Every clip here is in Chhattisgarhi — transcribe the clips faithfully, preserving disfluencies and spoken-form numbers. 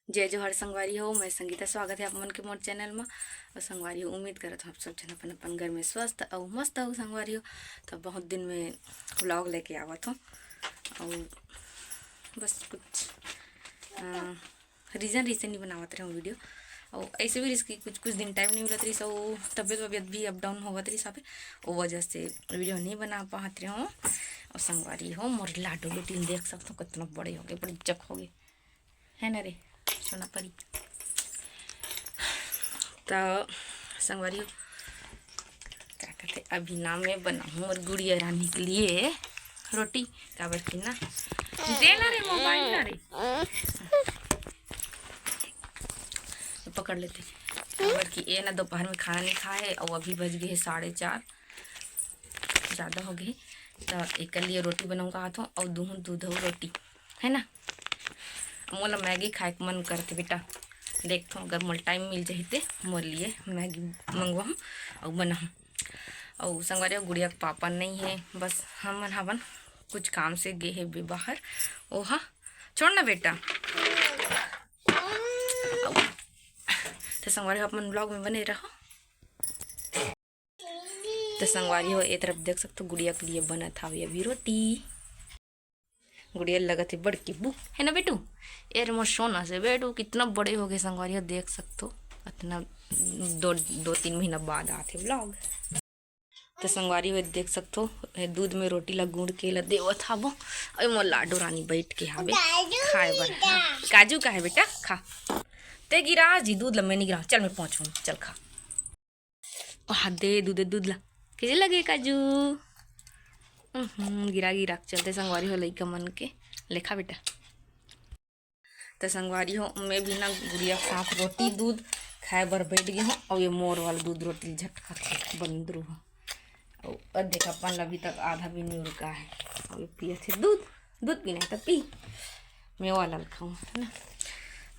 जय जोहार संगवारी हो, मैं संगीता, स्वागत है आप मन के मोर चैनल में। और संगवारी हो, उम्मीद करत हूँ आप सब झन अपन अपन घर में स्वस्थ अउ मस्त हो संगवारी हो। तो बहुत दिन में व्लॉग लेके आवत हूँ और बस कुछ रीजन रीजन नहीं बनावत रहूँ वीडियो। और ऐसे भी रिस्क कुछ कुछ दिन टाइम नहीं मिलत रही, और तबियत वबियत भी अप डाउन होवत रही साफे, वो वजह से वीडियो नहीं बना पात रहूँ। और संगवारी हो, मोर लाडो बेटी देख सकते हो कितना बड़े हो गए, बड़े जक हो गए, है ना रे सोना परी। तो संगवारी हो, क्या कहते, अभी ना मैं बनाऊँ और गुड़िया रानी के लिए रोटी, काबर की ना, दे ना रे मोबाइल ना रे, तो पकड़ लेते। काबर की ये ना दोपहर में खाना नहीं खाए और अभी बज गए हैं साढ़े चार, ज़्यादा हो गए। तो एक लिए रोटी बनाऊँ कहत हूँ और दूहूँ दूध और रोटी, है ना। मोला मैगी खाए के मन करथे बेटा, देखथों अगर मोला टाइम मिल जाही ते मोर लिए मैगी मंगवाहूँ और बनाहूँ। और संगवारी हो, गुड़िया के पापा नहीं है, बस हमन हवन, कुछ काम से गे हे बे बाहर। ओहा छोड़ ना बेटा। तो संगवारी हो, अपन ब्लॉग में बने रहो। तो संगवारी हो, ए तरफ देख सकते हो गुड़िया के लिए बनत हावे अभी रोटी। गुड़िया लगत है बड़की बू, है ना बेटू? ए रे मोर सोना से बेटू, कितना बड़े हो गए संगवारी हो, देख सकते हो। इतना दो दो तीन महीना बाद आथे ब्लॉग। तो संगवारी हो, देख सकते हो, ए दूध में रोटी ला गुड़ के ला देवत हाबो। अरे मोर लाडो रानी बैठ के हावे खाए बर। हाँ, काजू का है बेटा, खा। ते गिरा जी दूध ला, मैं नहीं गिरा, चल मैं पहुँचूँ, चल खा। ओहा दे दूध, दूध ला। कैसे लगे काजू? उहुं, गिरा गिरा के चलते संगवारी हो लइका मन के लेखा बेटा। तो संगवारी हो, मैं भी ना गुड़िया के साथ रोटी दूध खाए बर बैठ गई हूँ। और ये मोर वाला दूध रोटी झटका के बंदरू हो। और देखा अपन अभी तक आधा भी नहीं उड़का है। और ये पिए थे दूध, दूध पीना है तो पी, मैं वाला खाऊँ, है ना।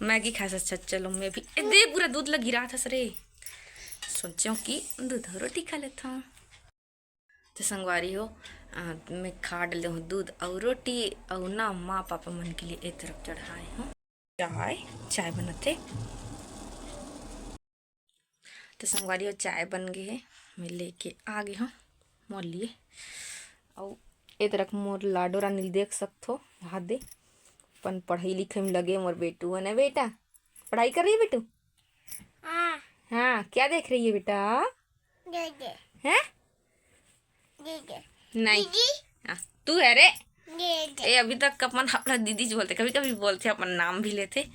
मैगी खाए से अच्छा, चलो मैं भी, ए, दे पूरा दूध ला गिरा था सरे। सोचो कि दूध और रोटी खा लेता हूँ। तो संगवारी हो, आ, मैं खा डले हूँ दूध और रोटी और ना माँ पापा मन के लिए ए तरफ चढ़ाए हूँ चाय। चाय बनत हे। तो संगवारी हो, चाय बन गए है, मैं लेके आ गए हूँ मोर लिए। और ए तरफ मोर लाडो रानी देख सकथो, वहाँ दे अपन पढ़ाई लिखाई में लगे मोर बेटू है ना बेटा। पढ़ाई कर रही है बेटू? हाँ। हाँ, क्या देख रही है बेटा? दीदी। हैं? दीदी। नहीं। दीदी। हाँ, तू है रे। दीदी। ए, अभी तक अपन अपना दीदी जी बोलते, कभी कभी बोलते, अपन नाम भी लेते,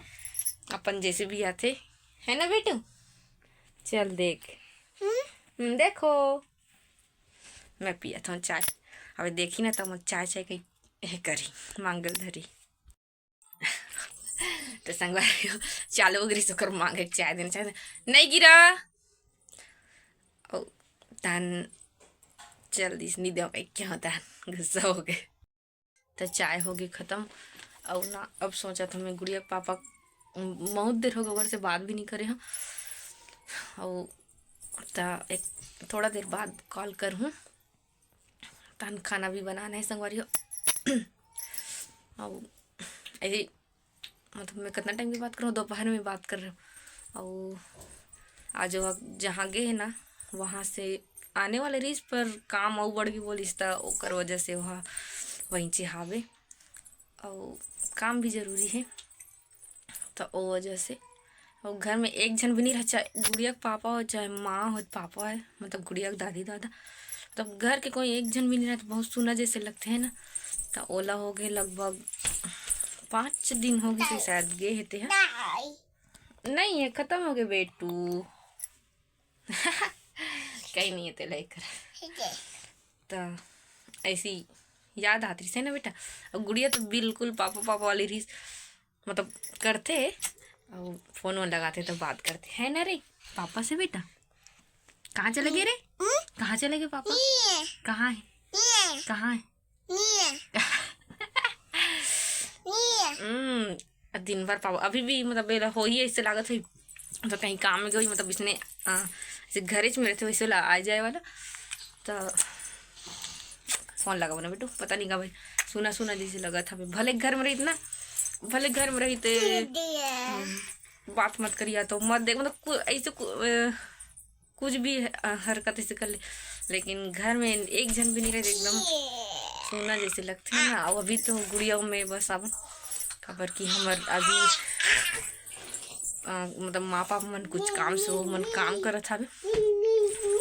अपन जैसे भी आते, है ना बेटू? चल देख। हम्म? हम्म, देखो, मैं पिया था चाय। अब देखी ना तो मैं चाय चाय कहीं ए करी, मांगल धरी। तो संगवारी हो, चालू हो गई ओकर मांगे के चाय देना, चाय देना। नहीं गिरा। ओ, तहन चल दिस, नहीं दे, क्या होता है, गुस्सा हो गए। तो चाय हो गई खत्म। और ना, अब सोचा था मैं गुड़िया के पापा बहुत देर हो गए, ओकर से बात भी नहीं करे हम। और ता एक थोड़ा देर बाद कॉल कर हूँ, तहन खाना भी बनाना है संगवारी हो। और ऐसे मतलब मैं कितना टाइम की बात कर रहा हूँ, दोपहर में बात कर रहा हूँ। और आज वो जहाँ गए है ना, वहाँ से आने वाले रहीस, पर काम अउ बढ़ गई बोलिस, त ओकर वजह से वहाँ वहीं चे हावे। और काम भी जरूरी है, तो ओ वजह से। और घर में एक झन भी नहीं रहा, चाहे गुड़िया के पापा हो, चाहे माँ हो, पापा है, मतलब गुड़िया के दादी दादा, तब घर के कोई एक झन भी नहीं रहा, तो बहुत सुना जैसे लगते हैं ना। तो ओला हो गए लगभग पाँच दिन हो गए शायद गए हे ते ह। नहीं है, खत्म हो गए बेटू। कहीं नहीं है तेला एकर। तो ऐसी याद आत रहिस है ना बेटा। और गुड़िया तो बिल्कुल पापा पापा वाली रहिस, मतलब करथे और फोन वोन लगाथे तो बात करथे, है ना रे पापा से बेटा? कहाँ चले गए रे? कहाँ चले गए पापा? कहाँ है? कहाँ है? हम्म, दिन भर पापा अभी भी मतलब बेला हो ही ऐसे लागत है, तो कहीं काम में गई, मतलब इसने आ, ऐसे घरे में रहते वैसे ला आ जाए वाला। तो फोन लगाओ ना बेटू, पता नहीं का भाई सुना सुना जैसे लगा था। भले घर में रही ना, भले घर में रही ते बात मत करिया तो मत देख, मतलब कु-, ऐसे कु-, अ, कुछ भी ह-, हरकत ऐसे कर ले, लेकिन घर में एक झन भी नहीं रहे, एकदम सुना जैसे लगथे ना। अउ अभी तो गुड़िया में बस अब, काबर कि हमर अभी, अ, मतलब माँ पापा मन कुछ काम से, वो मन काम करत हवे,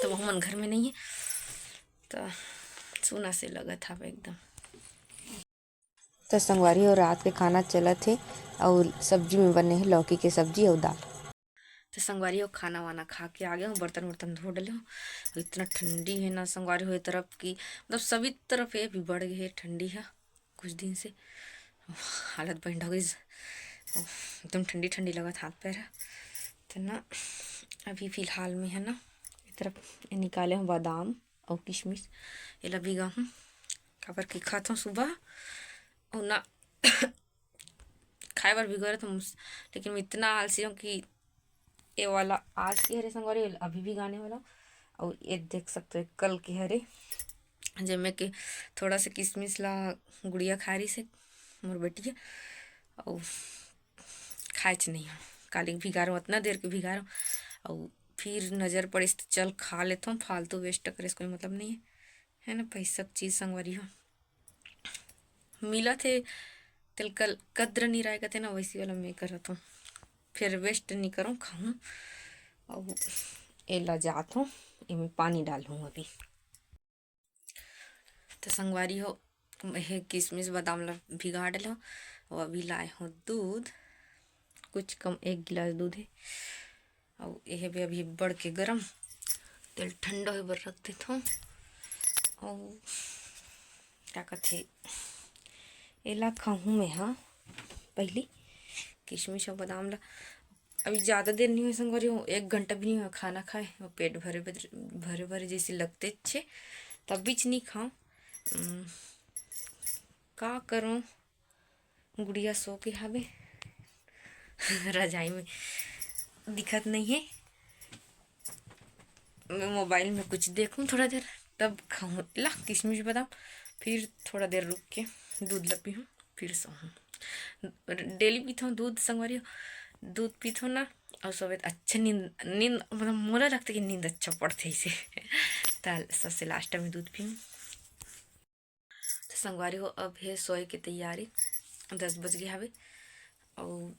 तो वो मन घर में नहीं है, तो सुना से लगत हवे एकदम। तो संगवारी हो, रात के खाना चलत हे अउ सब्जी में बने हे लौकी के सब्जी अउ दाल। तो संगवारी हो, खाना वाना खा के आ गए हो, बर्तन वर्तन धो डले हो। इतना ठंडी है ना संगवारी हो, ये तरफ की, मतलब सभी तरफ ये भी बढ़ गई है ठंडी है कुछ दिन से। हालत बंद हो गई, एकदम ठंडी ठंडी लगत हाथ पैर है। तो ना अभी फिलहाल में है ना, ये तरफ ये निकाले हो बादाम अउ किशमिश, एला भिगा हूँ, काबर कि खात हूँ सुबह अउ ना खाए बर भिगोरत हूँ, लेकिन मैं इतना आलसी हूँ कि ये वाला आज के हरे संगवारी, अभी भिगाने वाला। अउ ये देख सकते हो, कल के हरे, जेमे के थोड़ा सा किशमिश ला गुड़िया खा रही से, मोर बेटिया, अउ खाएच नहीं हूँ। काली के भिगारो, इतना देर के भिगारो, अउ फिर नजर पड़िस तो चल खा लेथों, फालतू वेस्ट करे से कोई मतलब नहीं है, है ना? पैसा के चीज संगवारी हो, मिलत हे तेल कल कद्र नहीं राय कहते ना, वैसी वाला मैं करत हूँ, फिर वेस्ट नहीं करूँ, खाऊँ। अउ एला जात हूँ, एमे पानी डालूँ अभी। तो संगवारी हो, ये किशमिश बादाम ला भिगा डलो, अउ अभी लाए हो दूध, कुछ कम एक गिलास दूध है, अउ ये भी अभी बढ़ के गरम, तेल ठंडा होए बर रख देथों। अउ का कथे, एला खाहूँ मैं, हाँ, पहली किशमिश अउ बादाम ला। अभी ज़्यादा देर नहीं हुए संगवारी हो, एक घंटा भी नहीं हुआ खाना खाए, वो पेट भरे भरे, भरे भरे जैसे लगते अच्छे, तब बीच नहीं खाऊँ। उम, का करूँ, गुड़िया सो के हावे रजाई में, दिखत नहीं है। मैं मोबाइल में कुछ देखूँ थोड़ा देर, तब खाऊँ ला किशमिश बादाम, फिर थोड़ा देर रुक के दूध ला पीहूँ, फिर सोहूँ। डेली पीथों दूध संगवारी हो, दूध पीथों ना, अउ सबे अच्छा नींद, नींद मतलब मोला लगता कि नींद अच्छा पड़थे इसे। त सबसे लास्ट में दूध पीहूँ। तो संगवारी हो, अब हे सोए के तैयारी, दस बज गए हवे, अउ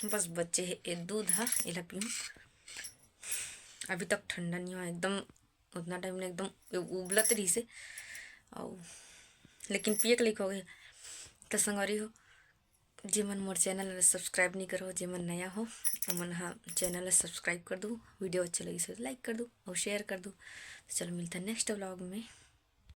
बस बच्चे हे ए दूध ह, एला पीहूँ। अभी तक ठंडा नहीं हुआ एकदम, उतना टाइम ने एकदम उबलत रहिसे, अउ लेकिन पिए के लायक हो गए। तो संगवारी हो, जेमन मोर चैनल ला सब्सक्राइब नहीं करो, जेमन नया हो, ओमन ह चैनल ला सब्सक्राइब कर दो, वीडियो अच्छा लगी तो लाइक कर दो अउ शेयर कर दो। तो चलो मिलता है नेक्स्ट व्लॉग में।